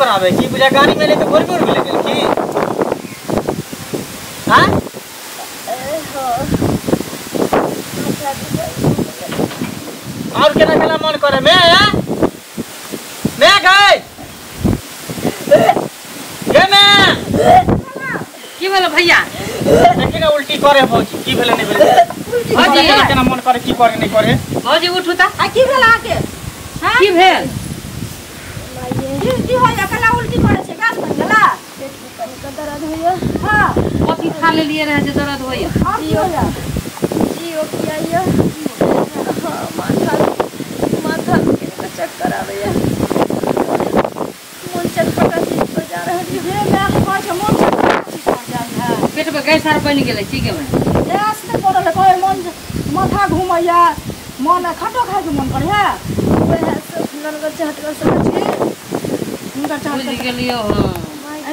करावे की बुझा गाड़ी में ले तो गोर गोर मिले गेल की हां और केना केना मन करे मैं गए गे मैं की भेल भैया देखि ना उल्टी करे भौजी की भेल नहीं भेल भौजी केना केना मन करे की करे नहीं करे भौजी उठू त आ की भेल आके हां की भेल की की होय अकेला उल्टी करे छै गैस बन गेला पेट में कनी के दर्द होइया। हां कथी खा लेलिए रहे जे दर्द होइया? और की होया? जियो की आइया। हां माथा माथा के चक्कर आबैया, मन चटपटा चीज पर जा रहल है। हे मैं कहै छै मन चटपटा चीज पर जाइ है। पेट में गैस आर बनि गेलै की गेलै? गैस नै पड़ल है, कहै मन माथा घुमैया, मन खटो खाय के मन करे है। वएह सब ननगर चहटगर सब छी हुनकर चाहत बुझि गेलियो। हां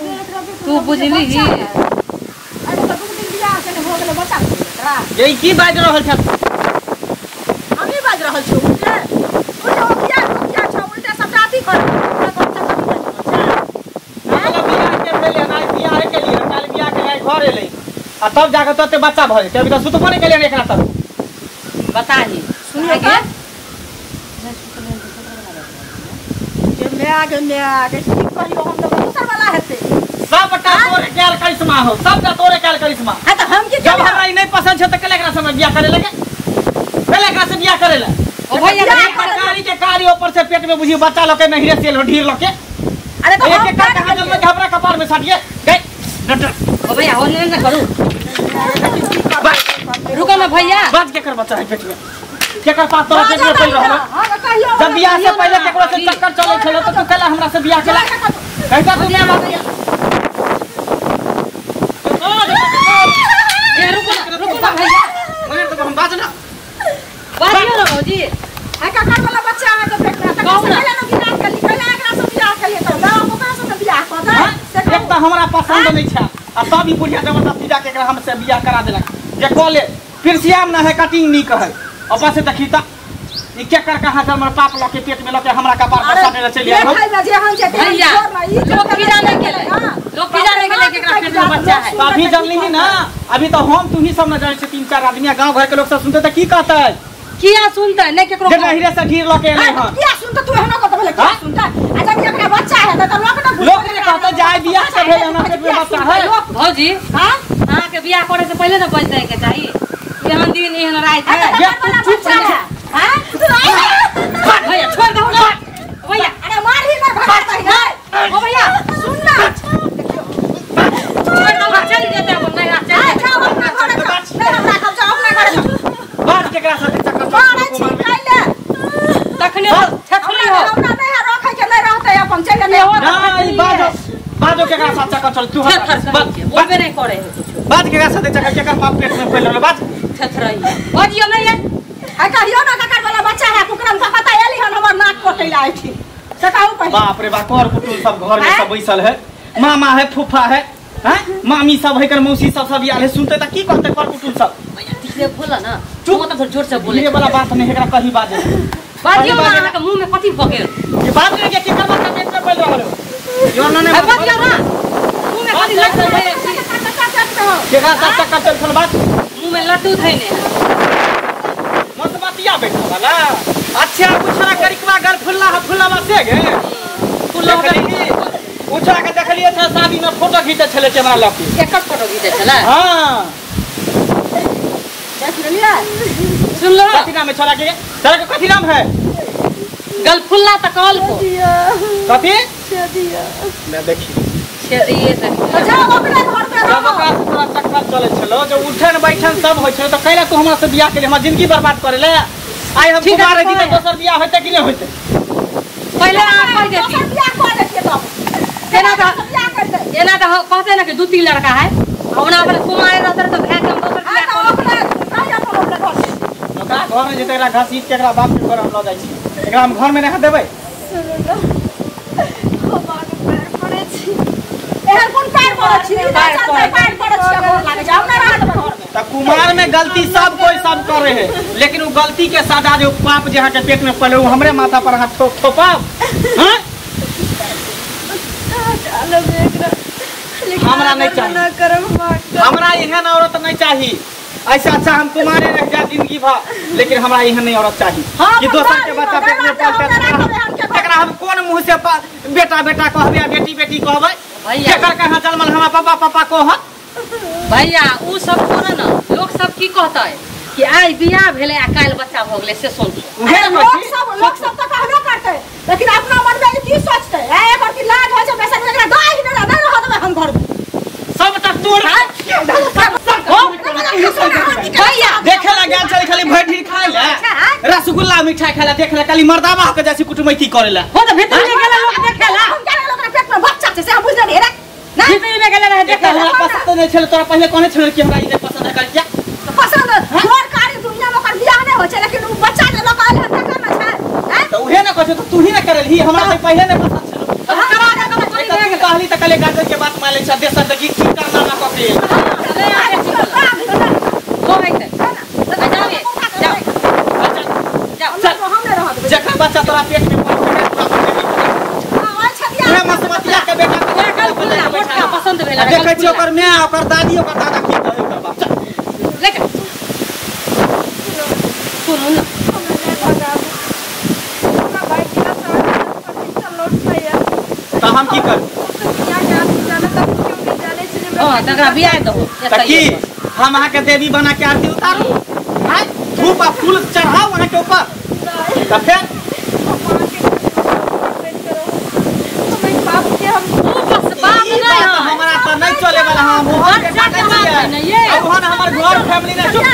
तू बुझली ही। अरे तो दू दिन बियाह के हो गेलै बच्चा एकरा। ये की बाजि रहल छ? हम ही बाजि रहल छी उल्टे। उल्टे ओ किया किया छ उल्टे सबटा अथी कर बच्चा कथी बाजि रहल छ? अगला बियाह के भेलै ना बियाह के लिए काल बियाह के लिए घर एलै आ तब जाके तोते बच्चा भ जेतै। अभी त सुतबो नै केलियै एकरा तब बताही सुनियो के जे मैं आगे की कहियो हम त दोसर वाला हेतै। सबटा तोरे कैल करिश्मा हो, सबटा तोरे कैल करिश्मा। हां त हम की जब हमरा ई नहीं पसंद छै त कल एकरा से बियाह करे लगे, कल एकरा से बियाह करे ले। ओ भैया कारी के कारी ऊपर से पेट में बुझियो बच्चा लके नहिरे सेल हो ढीर लके। अरे तो एक एक कहां जन्म के हमरा कपार में साटिए गए डॉक्टर। ओ भैया हो नहीं न करू, रुको ना भैया। बात के कर बच्चा है पेट में केकर पास तोरा पेट में पड़ रहल। हां त कहियो जब बियाह से पहले केकरो से चक्कर चलै छलो त तू कल हमरा से बियाह केला कहता तू बियाह बात। ए रुको रुको ना भैया, मगर तो हम बाज ना बाजियो ना भौजी। आ ककर वाला बच्चा है के पेट में त कहू ना। कहियो न बियाह केली कहियो एकरा से बियाह केली त ना ओकरा से न बियाह क दे। एक त हमरा पसंद नहीं छै आ तब ई बुढ़िया जबरदस्ती जाके एकरा हमसे बियाह करा देलक जे कॉले फिरसियाम ना है कटिंग नहीं कहै ऊपर से देखी त ई केकर कहां से हमर पाप लके पेट में लके हमरा कपार पर साटे ले चलि आयल। देखै में जे हम छै भैया लोग कीड़ा नहीं गेलै, लोग कीड़ा नहीं गेलै केकरा पेट में बच्चा है। अभी जानली ही ना, अभी तो हम तू ही सब न जानै छै, तीन चार आदमी गांव घर के लोग सब सुनते त की कहतै? किया सुनतै? नहीं केकरो जे नहिरे से ढीर लके एलै हन किया सुनतै? तू एहनो कहत भेलै किया सुनतै? आ जब एकरा बच्चा है त लोक न लोक ने कहतै जाय बियाह के भेल हमरा पेट में बच्चा है। भौजी हां अहाँ के बियाह करे से पहिले न बच जाय के चाही, एहन दिन एहन रात है। जे तू चुप रह। हां भैया छोड़ दो ना भैया। अरे मार ही ना भगातै ना ओ भैया सुन ना देखियो छोड़ दो चल जेतै वो नहीं चल आ जाओ अपना घर जाओ, नहीं हम राखब जाओ अपना घर जाओ। बात केकरा साथे चक्कर मारै छी काइले तखने छछली हो हमरा नहीं है रखै के नहीं रहतै अपन चल ले। ना ई बाजो बाजो केकरा साथ चक्कर चल तू बोलबे नहीं करे है कुछ। बाज केकरा साथे चक्कर केकर बाप पेट में फैल रहल बाज छछरई बाजियो नहीं है। आ कहियो ना ककर वाला बच्चा है कुकरम का पता एली हन हमर नाक कटैला आइठी से कहू पहिले। बाप रे बाप कर कुटुम सब घर में सब बैसल है, मामा है फूफा है हैं मामी सब है कर मौसी सब सब आयल है सुनते त की कहते कर कुटुम सब। भैया धीरे बोला ना चुप मत जोर से बोले ये वाला बात नहीं एकरा कही बाजे बाजियो ना अहाँ के मुंह में कथी भ गेल? ये बात नहीं के केकर बच्चा पेट में फैल रहल हो यो ना नहीं बाजियो ना मुंह में कथी लड्डू है? केकरा साथ चक्कर चल छल बात मुंह में लड्डू धइने मसमतिया बैठा वाला। अच्छा उछड़ा करिकवा घर फुल्ला है फुल्लावा से गे फुल्ला उछड़ा के देखलिए छ शादी में फोटो खींचे छले कैमरा लके एकर फोटो खींचे छले। हां देख लेलिए सुन लो कथी नाम है छोरा के? छोरा के कथी नाम है? गलफुल्ला त कहल को कथी छेदिया मैं देखी छेदिए तक अच्छा अपना घर पे जब रहो। ओकरा से तोरा चक्कर चलै छलो जो उठन बैठन सब होइ छलो त कैला तू हमरा से बियाह के लिए हमर जिंदगी बर्बाद करे ले? आइ हम ठीक है, कुमार रही त कहै। दोसर बियाह होइते कि नहीं होइते? पहिले अहाँ कहि देती दोसर बियाह कऽ देतियै तब केना त बियाह कर दे एना त कहते ना कि दू तीन लड़का है ओना अपन कुमार रहते त भाई के हम दोसर आ बियाह तऽ कऽ अपना कहियो अपन अपना घर से ओकरा घर में जेतै एकरा घसीट के एकरा बाप के घर हम लऽ जाइ छी, एकरा हम घर में रह देबै। सुनू ना हम आगे पैर पड़ै छी। एहन कोन पैर पड़ै छी? पैर पड़ै। पैर पड़ै छी गोर लागै छै हम नहि रहत घर में। त कुमार में गलती सब कोई सब करे है, लेकिन वो गलती के सजा जो पाप जे अहाँ के पेट में पले वो हमरे माथा पर अहाँ थोपाब। हां हमरा नहीं चाहिए, हमरा एहन औरत नहीं चाहिए। ऐसा अच्छा हम कुमारे रह जा जिंदगी भर, लेकिन हमरा एहन नहीं औरत चाहिए कि दोसर के बच्चा पेट में पलते। एकरा हम कोन मुंह से बेटा बेटा कहबे आ बेटी बेटी कहबे? केकर कहां जन्मल हमरा पापा पापा कहत? भैया उ सब छोड़ ना, लोग सब की कहतै कि आइ बियाह भेलै आ काल्हि बच्चा भऽ गेलै, से सोच। लोग सब त कहबे करतै, लेकिन अपना मन में की सोचतै? ए एकर की लाज होइ छै पैसा एकरा दाइ नै नै रह देबै हम घर में। सब त तोड़ भैया देखे ला गेल छलै खाली भरि ढीर खाय ला, रसगुल्ला मिठाई खाय ला, देखे ला खाली मर्दावा के जैसे कुटुमैती करे ला। हो त भीतर में गेला लोग देखे ला, हम जाने लोग पेट में बच्चा छै से हम बुझ नहीं रे। भीतर में गेला रहे देखे ला। हमरा पसंद नहीं छलै तोरा, पहिले कहने छलै कि हमरा ई नहीं पसंद है कर। क्या पसंद? घर कारी दुनिया में ओकर बियाह नहीं होइ छै, लेकिन उ बच्चा जे लऽ कऽ आयल हन तकर न छै। त उहे न कहै छै, त तू ही न करलही, हमरा त पहिले नहीं पसंद छलै। करा दे करा तू कहली त कहले गार्जियन के बात मान लै छ, देश देखी की करना ना कह के। हो गई त जाओ जाओ जाओ चल, जखन बच्चा तोरा पेट में पड़ गेलै तोरा हां छतिया उहे मसमतिया के बेटा के मोटका पसंद भेला। देखै छी ओकर my ओकर दादी ओकर दादा की कहै ओकर बाप। चल ले जा। सुनू ना, हमरा नहीं भगाबू, हमरा भाई के साथ लौट खाया त हम की करू? दुनिया के आदमी जाने तब क्यों नहीं जाने छै जे। हां तकरा बियाह दहो। त की हम अहाँ के देवी बना के आरती उतारू? हां धूप आ फूल चढ़ाऊ अहाँ के ऊपर? त फेर हमरा त नहीं चले वाला। हम ओहन बेटा नहीं छियै, ओहन हमर घर फैमिली नहीं। चुप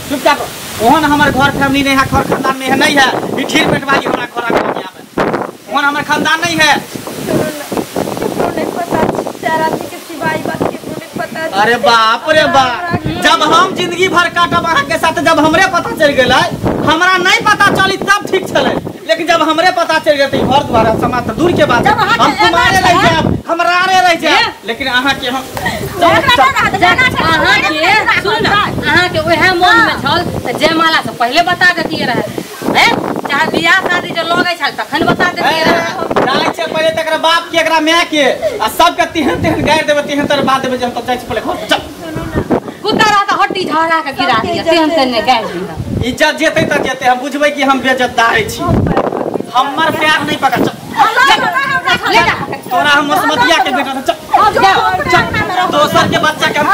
चुपचाप, ओहन हमर घर फैमिली नहीं है, घर खानदान में है नहीं है। ई ठीर पेटवाली हमरा घर आगे आवे, ओहन हमर खानदान नहीं है। अरे बाप रे बाप, जब हम जिंदगी भर काटब अहाँ के साथ, जब हमरे पता चल गेलै, हमरा नहीं पता चली तब ठीक छलै, लेकिन जब हमरे पता चल गेलै घर द्वारा समाज त दूर के बात, हम कुमारे रह जाब, हम रारे रह जाब, लेकिन अहाँ के हम अहाँ के सुन ना, अहाँ के ओहे मन में छल त जयमाला से पहले बता देतिए रहे, हैं चाहे बियाह शादी जो लगै छल तखन बता देतिए रहे। जाइ छै पहिले तकरा बाप के एकरा my के आ सबके तेहन तेहन गारि देबै, तेहन तर बात देबै जे हम त जाइ छी पहिले घर। चल कुत्ता रहता हड्डी झड़ा के गिरा दिया, तेहन तेहन ने गारि दिया। इज्जत जेतै त जेतै, हम बुझबै कि हम बेइज्जतदार छी, हमर प्यार नहीं पकड़। चल ले जा तोरा हम मसमतिया के बेटा। चल चल दोसर के बच्चा के हम